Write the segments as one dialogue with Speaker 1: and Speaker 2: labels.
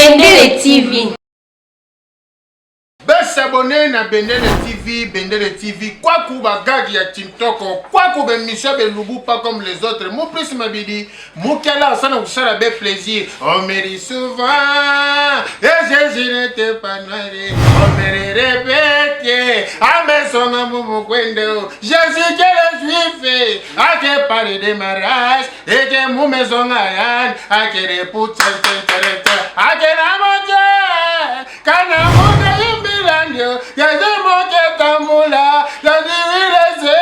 Speaker 1: Bendele TV.
Speaker 2: Besabone na Bendele TV, Bendele TV, kwaku ba gag ya Tintoko, kwaku be mission be lubu pas comme les autres. Mu plus mabidi, mukela asana kusala be plaisir. On me dit souvent, et Jésus n'était pas noir. On me répète, amesonga mumukwendo. Jésus qui est juif, a ke parler de mariage, et que mumesonga yan, a ke repousse, a ke namote. Kana moke yimbilandio, yaze moke tambula, yaziwileze,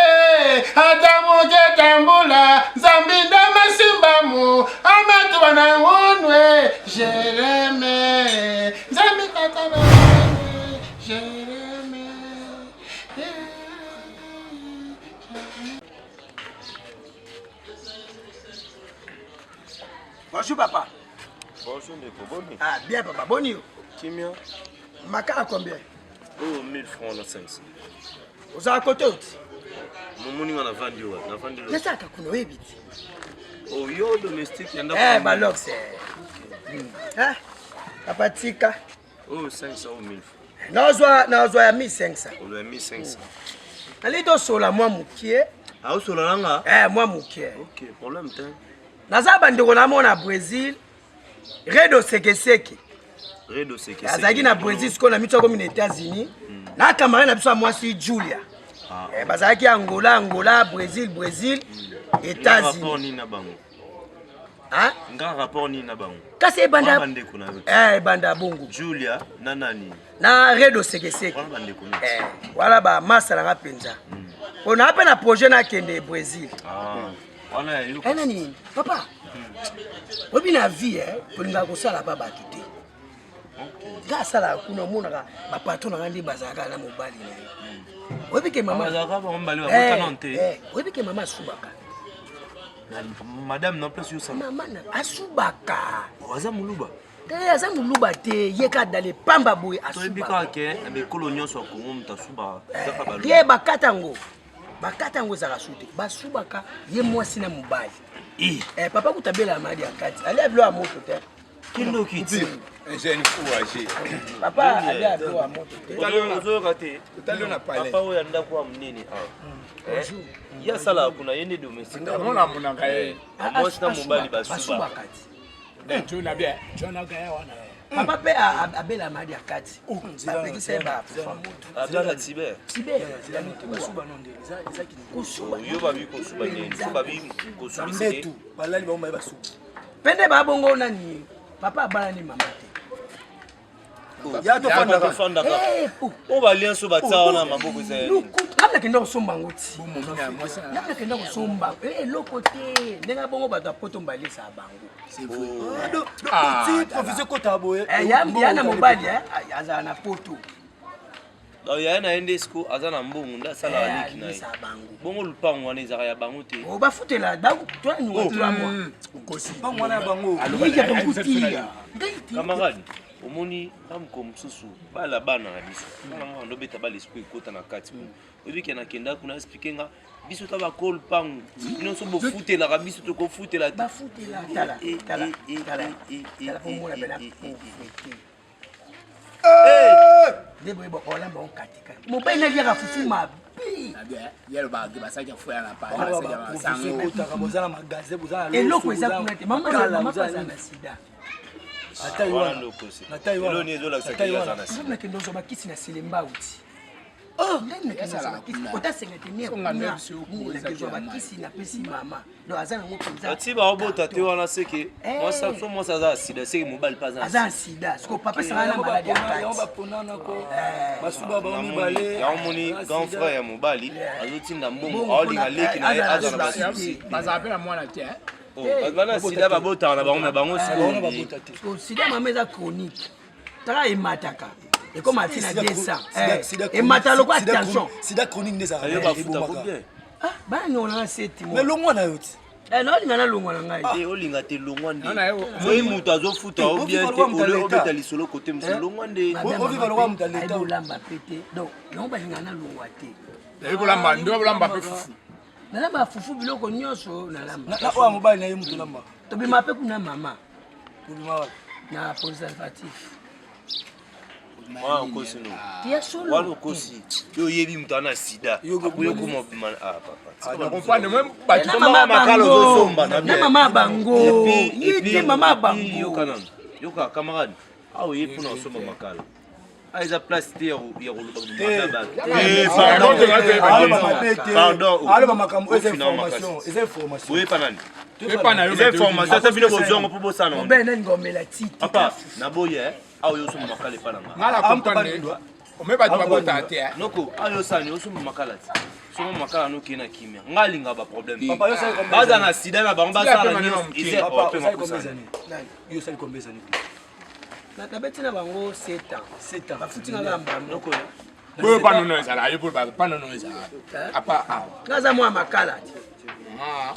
Speaker 2: ata moke tambula, Nzambi ndama simbamu, amatu na ngunwe, Jereme, Nzambi tata na ngunwe, Jereme.
Speaker 3: Bonjour papa.
Speaker 4: Bonjour ndeko, boni?
Speaker 3: Ah bien papa, boni yo?
Speaker 4: Kimia.
Speaker 3: Makala combien?
Speaker 4: Oh 1000 francs na 500.
Speaker 3: Ozala kote oti?
Speaker 4: Momoni nga navandi wapi? Navandi lo.
Speaker 3: Nasalaka kuna oyebi ti.
Speaker 4: Oh yo domestique ya ndako.
Speaker 3: Eh balox. Eh. Ah papa tika.
Speaker 4: Oh 500 ou 1000 francs.
Speaker 3: Nazwa nazwa ya 1500.
Speaker 4: Ozwa ya 1500.
Speaker 3: Nali tosola mwa mokie.
Speaker 4: Ah osola nanga?
Speaker 3: Eh mwa mokie.
Speaker 4: OK, problème te.
Speaker 3: Naza bandeko na mona Brésil. Redo Sekeseke.
Speaker 4: Redo Sekeseke.
Speaker 3: Azalaki na Brésil sikoyo na miso akomi na États-Unis. Na camarade na biso ya mwasi Julia.
Speaker 4: Ah.
Speaker 3: Eh, bazalaki Angola, Angola, Brésil, Brésil,
Speaker 4: Nga rapport
Speaker 3: États-Unis.
Speaker 4: nini na bango?
Speaker 3: Hein?
Speaker 4: Nga rapport nini na bango?
Speaker 3: Kasi ebanda
Speaker 4: Wana bandeko na yo.
Speaker 3: Eh, ebanda bongo.
Speaker 4: Julia na nani?
Speaker 3: Na Redo Sekeseke.
Speaker 4: Wana bandeko na.
Speaker 3: Eh, wala ba masa na nga penza. Pona mpe na projet nakende Brésil.
Speaker 4: Ah. Wana ya yo.
Speaker 3: Eh, nani papa oyebi na vie eh, olingaka kosala pa bato te nga asalaka kuna omonaka bapatron na nga nde bazalaka na mobali na ye oyebi ke mama
Speaker 4: Bazalaka bango mibale babotana te.
Speaker 3: Eh, eh, oyebi ke mama asubaka
Speaker 4: Madame na place yo sala.
Speaker 3: mama na asubaka
Speaker 4: Aza muluba.
Speaker 3: te aza moluba te ye kaka dale pamba boye
Speaker 4: Toyebi
Speaker 3: asubaka
Speaker 4: kaka ke na bikolo nyonso ya Congo moto asubaka kaka baluba.
Speaker 3: ye bakata yango bakata yango ezalaka su te basubaka ye mwasi na mobali
Speaker 4: Eh,
Speaker 3: eh, papa kuta abelaka maladi ya kati alia bilo ya moto te
Speaker 4: kindoki ti.
Speaker 2: Un jeune courageux.
Speaker 3: papa alia bilo ya moto te
Speaker 4: Ozoyoka te.
Speaker 2: Otali yo na palais.
Speaker 4: Papa oyo ya ndako ya monene awa. Eh, Ye asalaka kuna ye nde domestique.
Speaker 2: Amona amonaka ye.
Speaker 4: Mwasi na mobali basuba.
Speaker 3: basubaka ti
Speaker 2: Jona bien. Jona gaya wana.
Speaker 3: papa mpe abela maladi ya kati bapekisa ye bafufa moto
Speaker 4: Abela tibe.
Speaker 3: tibe kosuba
Speaker 4: Yo babi kosuba nini? So babi kosubisa te.
Speaker 5: balali bango baye basuki
Speaker 3: mpe nde babongo nani papa abalani mama te
Speaker 5: ya tofandaka
Speaker 4: Tofandaka.
Speaker 3: Eh, oh.
Speaker 4: Oyo balianso batia wana maboko eza ya nini?
Speaker 3: Lokuta. Ngai nakenda kosomba yango ti ngai nakenda kosomba Eh, eloko te ndenge bongo bato ya poto mbalisaka bango
Speaker 5: ti professeur kota boye
Speaker 3: Eh, ya na mobali eh, azala na poto
Speaker 4: Donc yaya na ye nde siko aza na mbongo nde asalaka
Speaker 3: Eh,
Speaker 4: leki na ye.
Speaker 3: alisa bango
Speaker 4: Bongo lupango wana ezalaka ya bango te.
Speaker 3: Oh, bafutela toaninga 3 mois
Speaker 5: bango wana ya bango
Speaker 3: yeke bangutia
Speaker 4: Camarade, omoni nga moko mosusu bala bana na biso mpona nga ndobeta bala esprit ekota na kati kuna oyebi ke nakenda kuna explike nga biso ta bakolo lupango bino so bofutelaka biso tokofutela te
Speaker 3: bafutela tala
Speaker 4: Eh,
Speaker 3: tala
Speaker 4: eh, eh,
Speaker 3: tala
Speaker 4: eh, eh,
Speaker 3: tala pomona
Speaker 4: eh,
Speaker 3: pena
Speaker 4: eh, eh,
Speaker 3: pauvreté
Speaker 4: Eh!
Speaker 3: nde boye olamba okatikati mobali naliaka fufu mabe
Speaker 5: professeur kotaka boza na magasin boza na
Speaker 3: eloko eza kuna te mama mama aza na sida
Speaker 4: Wana nde okosi. Eloko nini ezolakisa ke ye aza na sida?
Speaker 3: ngai nakende ozwa bakisi na selemba uti ngai nakende ozwa bakisi ota senga
Speaker 2: Songa nde biso
Speaker 3: tenir nakende ozwa bakisi napesi mama donc aza nango mpenza
Speaker 4: Bati baobota te wana seke
Speaker 3: Eh.
Speaker 4: mwasi so mwasi aza na sida seke mobali mpe aza na
Speaker 3: aza na sida siko papa esanga na maladi ya
Speaker 5: yango
Speaker 3: kati
Speaker 5: baponanako basuba bango mibale
Speaker 4: yango moni grand frère ya mobali azotinda mbongo
Speaker 3: Mbongo
Speaker 4: aolinga
Speaker 3: mpona-
Speaker 4: leki na ye
Speaker 3: azala
Speaker 4: aza na
Speaker 3: na
Speaker 4: basusi
Speaker 2: Bazala pe na mwana te. eh?
Speaker 4: bato bana sida babotaka na bango na bango
Speaker 5: bango
Speaker 4: sikoyo
Speaker 5: babota te
Speaker 3: Siko sida mama eza chronique taka emataka ekoma ti na 200
Speaker 5: Sida- sida
Speaker 3: Eh, emata lokola
Speaker 5: sida
Speaker 3: tension
Speaker 5: chronique- sida chronique nde
Speaker 4: ayo
Speaker 5: ezalaka
Speaker 4: bafuta
Speaker 5: ebomaka
Speaker 4: bien
Speaker 3: Ah, bana nyongo na seti
Speaker 5: mais longwa na yo ti
Speaker 3: naolinga nalongwa na ngai
Speaker 4: te olinga te longwa nde
Speaker 2: Na yo.
Speaker 4: soki moto azofuta
Speaker 5: Eh,
Speaker 4: o bien
Speaker 5: oviva
Speaker 4: te
Speaker 5: lokola moto
Speaker 4: ole
Speaker 5: ya
Speaker 4: obeta
Speaker 5: leta.
Speaker 4: lisolo kote mosusu longwa nde
Speaker 5: O- oviva lokola moto ya leta.
Speaker 3: olamba pe te donc yango balinga nalongwa te
Speaker 2: Nayebi kolamba, ndio kolamba pe fufu.
Speaker 3: nalamba fufu biloko nyonso nalamba
Speaker 5: na oyo ya mobali na ye moto olambaka
Speaker 3: tobima mpe kuna mama
Speaker 5: obima wapi
Speaker 3: Na préservatif.
Speaker 4: Wana okosi no.
Speaker 3: Ya solo.
Speaker 4: Wana okosi. Yo oyebi moto ana sida. Akoya okoma bima ah papa.
Speaker 2: Na comprendre même bato
Speaker 3: Na mama
Speaker 4: makala
Speaker 3: bango.
Speaker 4: ozosomba na
Speaker 3: Na
Speaker 4: bien.
Speaker 3: mama bango.
Speaker 4: Et
Speaker 3: Ye te mama bango.
Speaker 4: Yoka nanu. Yoka camarade. Awa oye mpona kosomba makala. Ah eza place te ya koloba mata bato. Pardon.
Speaker 5: Aloba makambo eza
Speaker 4: Ofina
Speaker 5: information,
Speaker 4: makasi.
Speaker 5: eza information.
Speaker 4: Oyepa nani?
Speaker 2: Epa na yo
Speaker 4: Eza information ata bino bozwa yango mpo bosala yango.
Speaker 3: Mobele nani ngomela titi.
Speaker 4: Papa, naboyi eh. Awa oyo osomba makala epa na nga.
Speaker 2: Nga na comprendre. Ome bato babota te. eh.
Speaker 4: Noko, awa yo osala nini osomba makala ti. Somba makala nokei na kimia. Nga alinga ba problème.
Speaker 5: Papa, yo osali combien
Speaker 4: Baza
Speaker 5: d'années
Speaker 4: na sida na bango
Speaker 2: Tika
Speaker 4: basala
Speaker 2: pe maneno
Speaker 4: nyonso.
Speaker 2: moke.
Speaker 4: Eza
Speaker 5: Papa,
Speaker 4: ope
Speaker 5: osali combien
Speaker 4: makusana.
Speaker 5: d'années? Yo osali combien d'années?
Speaker 3: Nabeti na bango 7 ans.
Speaker 5: 7 ans.
Speaker 3: Bafuti nga kaka mbala moko.
Speaker 4: Noko,
Speaker 2: Boyo panono ezala, yo mpo panono ezala. Apa awa.
Speaker 3: Nga aza mwa makala ti.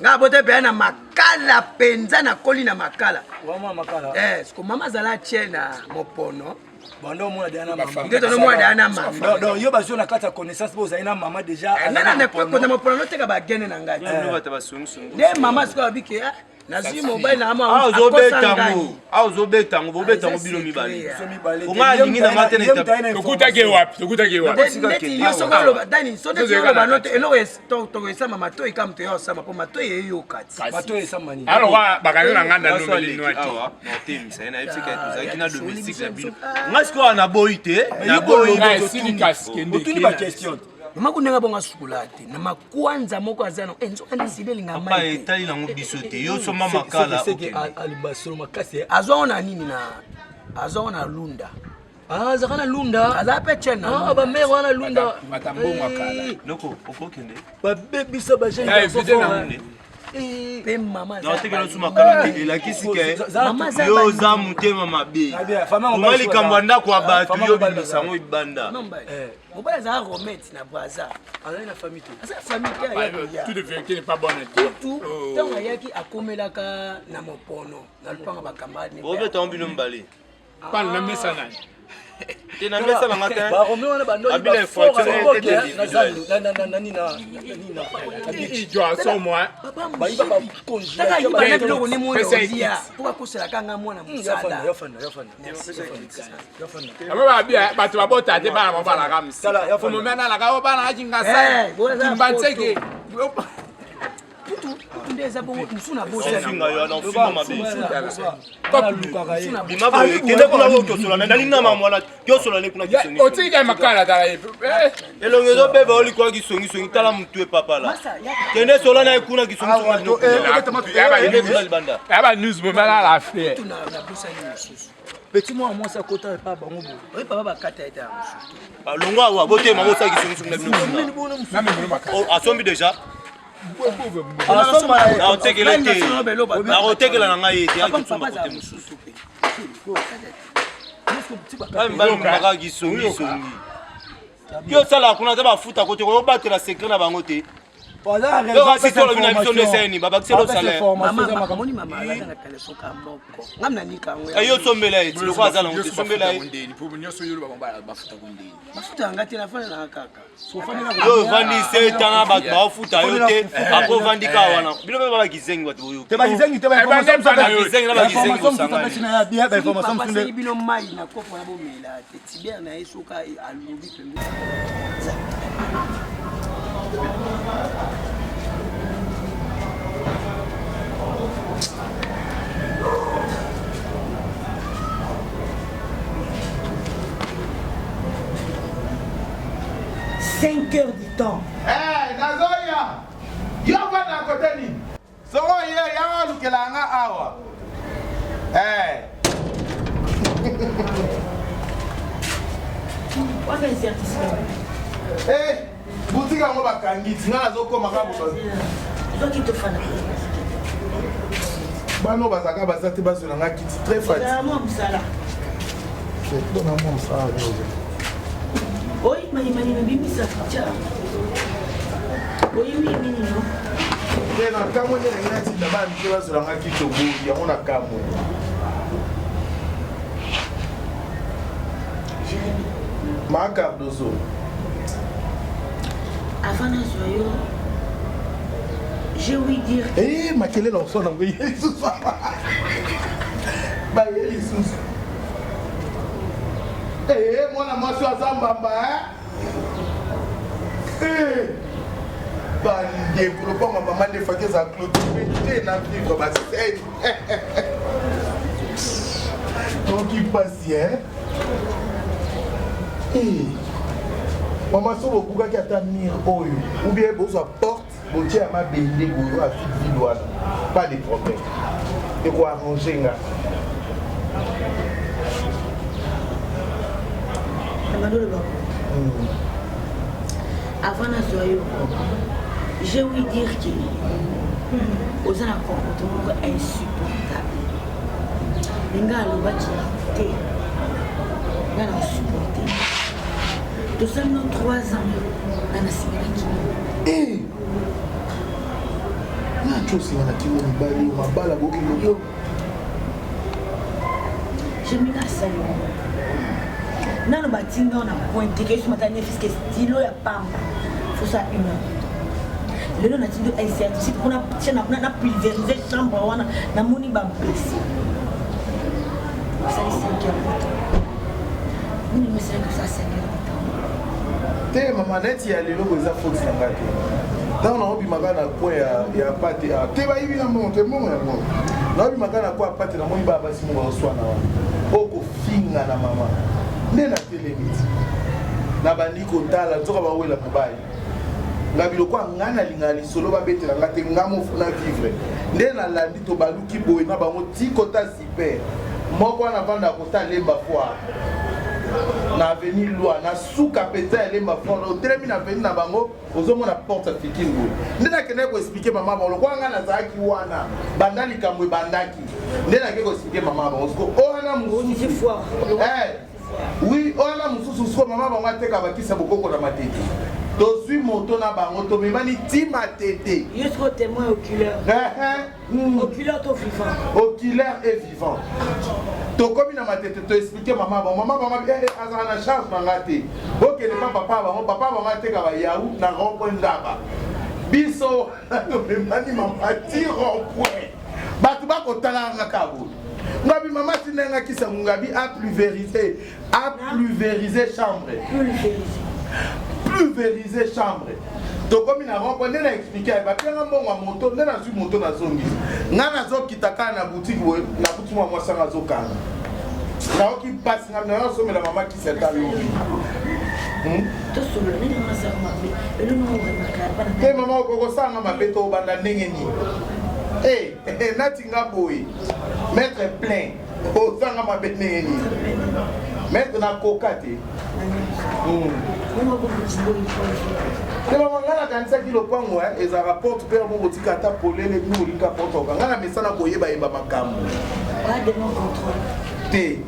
Speaker 3: Nga abote mpenza na makala mpenza nakoli na makala.
Speaker 5: Wa mwa makala.
Speaker 3: Eh, siko mama azala tie na mopono.
Speaker 5: Banda omona deja na mama.
Speaker 3: Nde tonomona deja na mama.
Speaker 5: Donc, donc, yo bazwi na kati ya connaissance mpo ozali na mama déjà.
Speaker 3: Nga na na mopono noteka bagene na ngai.
Speaker 4: bino bato basongisongi.
Speaker 3: Nde mama sikoyo abiki ah, nazwi mobali na
Speaker 4: Awa
Speaker 3: mama
Speaker 4: ozobeta
Speaker 3: akosa ngai.
Speaker 4: yango. Awa ozobeta yango, bobeta yango
Speaker 3: Eza
Speaker 4: bino mibale.
Speaker 3: secret,
Speaker 5: Biso mibale te.
Speaker 4: Onga alingi na nga te na
Speaker 5: Ye moto aye na
Speaker 2: Tokutaki ye wapi? Tokutaki ye wapi?
Speaker 3: Neti yo soki oloba dani so neti
Speaker 2: Tozalaka
Speaker 3: oloba
Speaker 2: na
Speaker 3: no te
Speaker 2: kati.
Speaker 3: eloko toko esama matoi kaka moto ya osama mpo matoi eyoka ti.
Speaker 5: Bato oyo esamba nini?
Speaker 2: Alors wa bakangi na nganda
Speaker 4: Ngaso
Speaker 2: nomeli
Speaker 4: aleki
Speaker 2: noa te.
Speaker 4: awa na otemisa ye nayebisi ke tozalaki na
Speaker 3: Ah,
Speaker 4: domestique na bino.
Speaker 3: ah.
Speaker 4: Nga sikoyo naboyi te. Naboyi.
Speaker 2: Nga esili kasi kende.
Speaker 5: Otuni ba question.
Speaker 3: Mama kundenge bongo asukula te na makwanza moko aza na nzoka nde sida elinga
Speaker 4: Papa
Speaker 3: mai te.
Speaker 4: etali nango biso te. Yo soma makala
Speaker 5: Seke
Speaker 4: okende.
Speaker 5: alibasolo makasi. eh.
Speaker 3: Azwa ngo na nini na azwa ngo na lunda.
Speaker 5: Ah, azalaka na lunda.
Speaker 3: Aza mpe tie na
Speaker 5: Ah,
Speaker 3: lunda.
Speaker 5: bamere wana lunda.
Speaker 2: Bata mbongo ya kala.
Speaker 4: Noko, okokende.
Speaker 5: Babebisa ba jeune
Speaker 2: Eh,
Speaker 5: garçon
Speaker 2: éviter
Speaker 5: fort,
Speaker 2: na
Speaker 5: hein. Eh,
Speaker 3: Mpe mama aza
Speaker 4: naotekela osu makala te elakisi ke
Speaker 3: Mama aza
Speaker 4: yo
Speaker 3: bandi.
Speaker 4: oza motema mabe
Speaker 5: Ah bien, famille
Speaker 4: oma
Speaker 5: mobali
Speaker 4: likambo ya ndako ya bato
Speaker 5: Famille
Speaker 4: yo
Speaker 5: mobali
Speaker 4: bimisa yango libanda
Speaker 3: Mama mobali.
Speaker 5: Eh.
Speaker 3: Mobali azala romete na braza.
Speaker 5: azali na famille te.
Speaker 3: Aza famille te aya koya.
Speaker 2: Toute vérité n'est pas bonne à dire.
Speaker 3: Kutu ntango ayaki akomelaka na mopono na lupanga bakamade.
Speaker 4: bobeta yango bino mibale
Speaker 2: Pano na mesa nani?
Speaker 4: te na mesa nanga te
Speaker 5: Baromeo wana bandoli
Speaker 4: Abila
Speaker 5: ba fort
Speaker 4: infraction
Speaker 5: à l'époque,
Speaker 4: était
Speaker 5: hein, na
Speaker 4: individuelle.
Speaker 5: zandu, na- na- na- nani na- na- nani na- na beach.
Speaker 2: Ijo so moi.
Speaker 5: Bayiba ba congélation,
Speaker 3: Taka yiba na
Speaker 5: ba-
Speaker 3: biloko ni mwana
Speaker 2: Pesa
Speaker 3: olia
Speaker 2: ekiti.
Speaker 3: mpo bakoselaka nga mwana
Speaker 5: Ya fanda,
Speaker 3: mosala.
Speaker 5: ya fanda, ya fanda. Ya fanda.
Speaker 2: Abo ba bia bato babota te bana babalaka misi.
Speaker 5: Tala, ya fanda.
Speaker 2: Komomena nalaka o bana akinga
Speaker 3: Eh,
Speaker 2: sa.
Speaker 3: bona za
Speaker 2: Kimbanseke.
Speaker 3: Kutu kutu nde eza bongo mosu na bosana.
Speaker 4: ofinga yo wana ofinga mabe
Speaker 5: Balukaka ye.
Speaker 4: bima boye kende kuna oyo tosolana nali na mama wana tosolane kuna kisongisongi
Speaker 2: Otika makala tala ye. Eh.
Speaker 4: elongi ezobeba olikoya kisongisongi tala motu epapala
Speaker 3: Masa, yaka.
Speaker 4: kende sola na ye kuna kisongisongi
Speaker 2: Ya
Speaker 4: kuna libanda
Speaker 2: ba ba news momela la fait.
Speaker 3: Kutu na na bosani mosusu.
Speaker 5: Petit mwana mwasi akota epa bango boye.
Speaker 3: Oyi papa bakata ete ya mosusu.
Speaker 4: balongo awa botema bosala kisongisongi na bino
Speaker 5: Nini
Speaker 4: kuna
Speaker 5: bona mosusu?
Speaker 2: Na memo makala.
Speaker 4: Oh, asombi déjà
Speaker 5: Asomba ye.
Speaker 4: nakotekela te
Speaker 3: Nakotekela
Speaker 4: nakotekela na ngai ye te
Speaker 3: Papa
Speaker 4: akisomba
Speaker 3: papa
Speaker 4: kote
Speaker 3: aza
Speaker 4: mosusu
Speaker 3: mosusu mpe.
Speaker 4: mibali mobaka kisongisongi yo osalaka kuna ata bafuta kote obatela secret na bango te
Speaker 5: Baza na
Speaker 4: Yo
Speaker 5: raison,
Speaker 4: kasi
Speaker 5: apesa
Speaker 4: tolobi na biso nde
Speaker 5: information.
Speaker 4: eseni, babakisela
Speaker 5: Apesa
Speaker 4: osala.
Speaker 5: information,
Speaker 3: Mama
Speaker 5: eza makambo.
Speaker 3: moni mama alata na caleçon ka moko. Ngam na nika yango.
Speaker 4: Eh, yo osombela ye ti lokola aza nango te sombela ye
Speaker 2: Ndeni po nyonso yo ba bafuta ko ndeni.
Speaker 3: Mafuta yanga te nafanda nanga kaka.
Speaker 4: yo ovandi se tanga bato baofuta yo te apres ovandi kaka wana bino mpe babakizengi bato boyoki
Speaker 5: Te bakizengi te, ba
Speaker 2: Eh,
Speaker 5: information
Speaker 2: bande
Speaker 5: mosusu
Speaker 2: yo.
Speaker 4: Bakizengi na
Speaker 5: ba
Speaker 4: bakizengi
Speaker 5: information mosusu
Speaker 4: bosangani
Speaker 5: apesi na ye bien, ba information
Speaker 3: Papa
Speaker 5: mosusu
Speaker 3: asali
Speaker 5: nde-
Speaker 3: bino mai na kopo na bomela te. Tiber na ye soka alobi pembe.
Speaker 1: Cinq heures du temps.
Speaker 2: Eh, nazoya. Yo vanda kote nini? Soko ye yanga lukela nga awa. Eh.
Speaker 1: Wana incertitude.
Speaker 2: Eh, boutique yango bakangi ti nga nazokoma kaka boba.
Speaker 1: Ozoki tofanda.
Speaker 2: Bana oyo bazalaka baza te bazwela nga kiti très fatigué.
Speaker 1: Ozala mwa mosala.
Speaker 2: Mpona mwa mosala oyo.
Speaker 1: Oyimayimani nabimisa tya. Oyimi nini no?
Speaker 2: Te na kamwe nde nangi natinda bana mike bazwela nga kiti oboyi yango na kamwe.
Speaker 1: Jérémy,
Speaker 2: Ma Cardozo.
Speaker 1: avant nazwa yo, j'ai ouï dire
Speaker 2: Eh, makelele osona ngo ye lisusu. Baye lisusu.
Speaker 6: Eh, mwana mwasi aza mbamba eh? Eh, bandeko lopango ya mama ndefaki eza clôture te na vivre basene toki mpasi eh? Eh, mama so bobukaki ata mire oyo ou bien bozwa porte botie ya mabende boye oyo afite vide wana pas de problème ekoarrange nga
Speaker 1: hmm. avant nazwa yo j'ai ouï dire que oza na comportement moko insupportable me ngai alobaki te ngai na supporte tosali no 3 ans nga nasengelaki
Speaker 6: eh! naco osenga na kingo mibali yo mabala boki
Speaker 1: yo jemina asali nano batinda yo na pointe ke esomata ne fiske stilo ya pamba fosa une heure lelo natindi yo incertitude mpona tia na pulverise chambre wana namoni bablesse osali 5 heures nini mesalaki osala 5 heures
Speaker 6: te mama neti ya lelo boye eza faute na nga te ntango naobimaka na coin ya, ya pate ah, te bayibi na mbongo te mbongo yango naobimaka na coin ya pate namoni baa basi moko bazoswana wana okofinga na mama nde natelemi ti nabandi kotala nzoka bawela mobali nga biloko ya ngai nalingaka lisolo babetela nga te nga mofu na vivre nde nalandi tobaluki boye na bango ti kota super moko wana avanda kota lemba foire na avenue loi na suka mpenza ya lemba foire otelemi na avenue na bango ozomona porte ya fikin boye nde nakendaki koexplike mama bango lokola ngai nazalaki wana banda likambo ebandaki nde nakei koexplike mama bango siko owana mosusu eh, oui wana mosusu siko mama bango ateka bakisa bokoko na matete tozwi moto na bango tomemani ti matete
Speaker 1: yo siko témoin oculaire
Speaker 6: eh, eh.
Speaker 1: Hmm. Oculaire to vivant?
Speaker 6: Oculaire et vivant. tokomi na matete toexplike mama bango mama bango eh, eh, azala na charge na nga te bokende pa papa bango papa bango ateka bayau na rond point ngaba biso tomemani mama ti rond point bato bakotalaka nga kaka boye ngabi mama atinda nga kisa ngabi a pulvérise a pulvérise chambre pulvérise chambre tokomi na rond point nde na explike aye bapianga mbongo ya moto nde nazwi moto nazongisi ngai nazokita kaka na boutique boye nakuti mwa mwasi anga azokanga nayoki mpasi ngai nayo asomela mama kisi ata lobi hmm? te mama okokosala nga mabe to obanda ndenge nini eh, eh, nati nga boye maître plein ozanga mabe ndenge nini maître nakoka te hmm. te mama ngai nakanisaki lopango eh, ezalaka porte mpe yango kotika ata polele bino bolinga porte oka ngai na mesana koyebayeba makambo te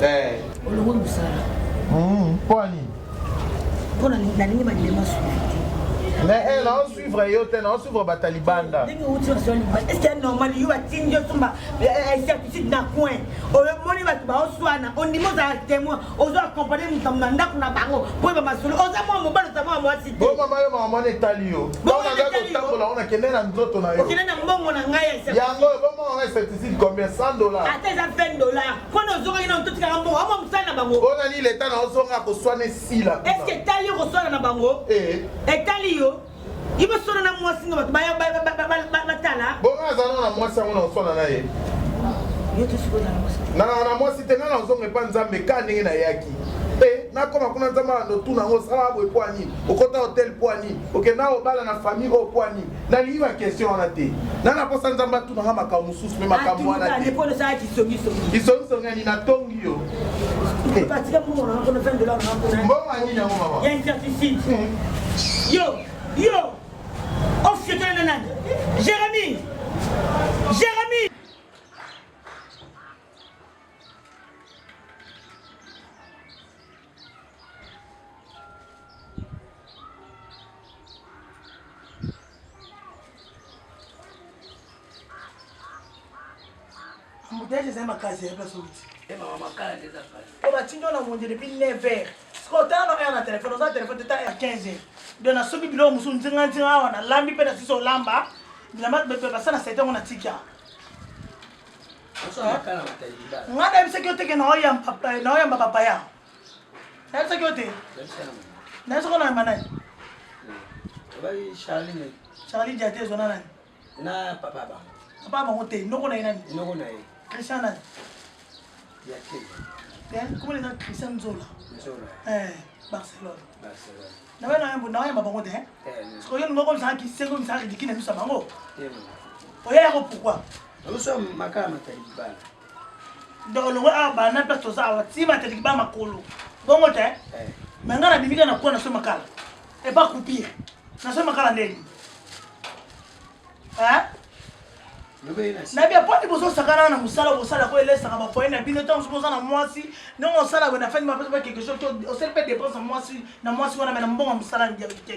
Speaker 1: eh. olongwe mosala
Speaker 6: hmm, mpo ya nini
Speaker 1: mpo nalingi bandema suivi te
Speaker 6: mais eh, nao suivre yo te nao suivre bato ya libanda
Speaker 1: ndenge outi baswa libanda est ce que ya normal yo batindi yo somba incertitude na coin omoni bato baoswana ondimi ozala témoin ozo accompagne moto na ndako na bango mpo oyeba masolo oza mwa mobali oza mwa mwasi te
Speaker 6: bo mama yo mama mwana etali yo ntango naza kotambola ngo nakende na nzoto na yo
Speaker 1: okende na mbongo na ngai
Speaker 6: yango bongo ngai incertitude combien 100 dollars
Speaker 1: ata eza 20 dollars mpona ozongaki nano totikaka mbongo ama mosala na bango
Speaker 6: mpona nini leta na ozonga koswana esila
Speaker 1: estce etali yo koswana na bango
Speaker 6: eh.
Speaker 1: etali yo yo boswana na mwasi ngo bato batala
Speaker 6: bongo azala na mwasi yango na oswana na ye na mwasi te nga nazonga epa nzambe ka ndenge nayaki e nakoma kuna nzambe abanda otuna yango osalaka boye mpo ya nini okota hotel mpo ya nini okenda obala na famille oyo mpo ya nini nalingi ba question wana te na naposa nzambe atuna nga makambo mosusu me makambo wana te kisongisongi ya nini natongi yo mbongo ya nini yango mama
Speaker 1: yo yo ofiotana na nani jérémie jérémie
Speaker 5: embouteillage ezali makasi ya place outi
Speaker 1: eh,
Speaker 5: po batindi yo na wenze depuis 9 heures sikoyo otala no heure na telefone oza telefone te ta heure 15 heures donc nasoki biloko mosusu nzinga nzinga awa nalambi mpe nasisi olamba bilamba basala sete yango natiki awa. Nga nayebisaki yo te ke naoyamba bapaya. Nayebisaki yo te. Nayebisaki yo nayamba nani? Charlie Diate ezwa na nani?
Speaker 3: Na papa bango.
Speaker 5: Papa bango te, noko na ye nani?
Speaker 3: Noko na ye.
Speaker 5: Christian nani?
Speaker 3: Diate.
Speaker 5: Te, comment eza Christian Nzola?
Speaker 3: Nzola.
Speaker 5: Eh, Barcelone.
Speaker 3: Barcelone.
Speaker 5: Na wewe na bango te. Sikoyo yo olingi okomisaka kisengo omisaka ridicule na miso ya bango. Oya yako pourquoi?
Speaker 3: Ozo makala matali kibala.
Speaker 5: Donc olongwe awa bana place toza awa ti matali kibala makolo. Bongo te? Eh. Mais nga nabimi kaka na kwa na so makala. Epa coupure. Na so makala ndeni. Hein? Na bia poni bozosakana na mosala bosala ko elesaka ba foyer na bino ntango mosusu boza na mwasi ndenge osala boye na fin du mois mpe quelque chose to osali mpe dépense na mwasi na mwasi wana me na mbongo ya mosala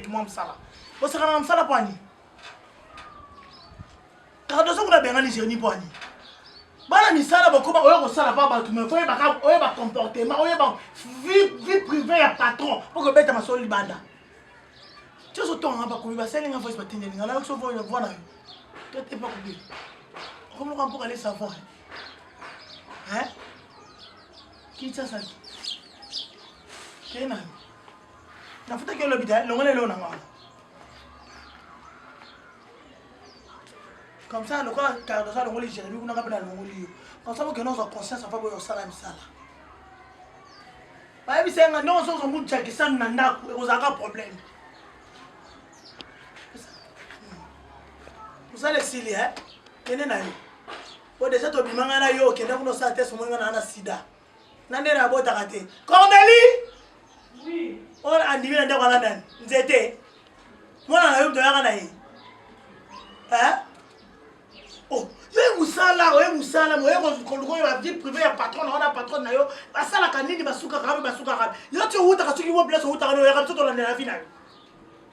Speaker 5: mwa mosala bosakana na mosala mpo ani Cardozo kuna abengani Jeremy mpo ani bana misala bokoma oyo kosala pa bato mais fo oyebaka oyeba comportement oyeba vie, vie privée ya patron mpo kobeta masolo libanda ti ozotonga bakomi basali nga voice batindeli nga nayoki so voi na yo to te bakobi okomi lokola mpoka le savon hein kinshasa kei na yo nafutaki olobi te longola eloko na nga wana comme ça lokola cardozo alongoli jérémi kuna nga mpe nalongoli yo comme ça bokende ozwa conscience afa boyo osala misala bayebisa ye nga ndenge ozo ozwa mujakisanu na ndako ekozalaka problème mosala esili e kende na yo po deja tobima ngai na yo okende kuna osala test omoni ngai naa na sida na nde nabotaka te corneli oyo andimi na ndako wana nani nzete mwana na yo moto oyaka na ye Oh, yo ye mosala oye mosala oye koluka oyo ba vie privée ya patron na wana patron na yo basalaka nini basukaka wapi basukaka wapi yo ti owutaka soki wo place owutaka na oyaka biso tolandela vie na yo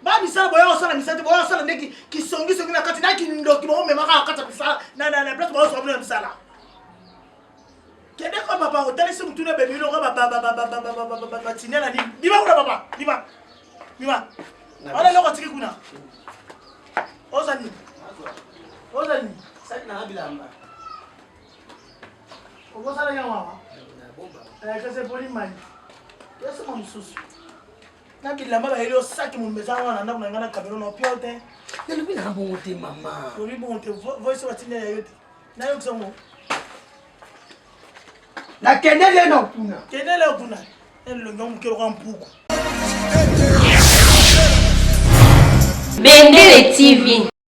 Speaker 5: ba misala boya kosala misala te boya kosala nde kisongisongi na kati na kindoki bomemaka na kati ya misala na place baozwa bino ya misala kende ko papa otalisi mutu na bebino ko batinela nini bima kuna papa bima bima wana eloko atiki kuna oza nini oza nini okosala yango awa kasi epoli mai esoma mosusu na bilamba bayeli yo saki mombe eza wana na ndako na ngai na kabelo na opio te
Speaker 3: nalobi nanga bongo te mama
Speaker 5: olobi bongo te voice batindela yo te nayokisa ngo
Speaker 3: nakendele na kuna
Speaker 5: kendele kuna elongi yango moke lokola mpuku
Speaker 7: Bendele TV.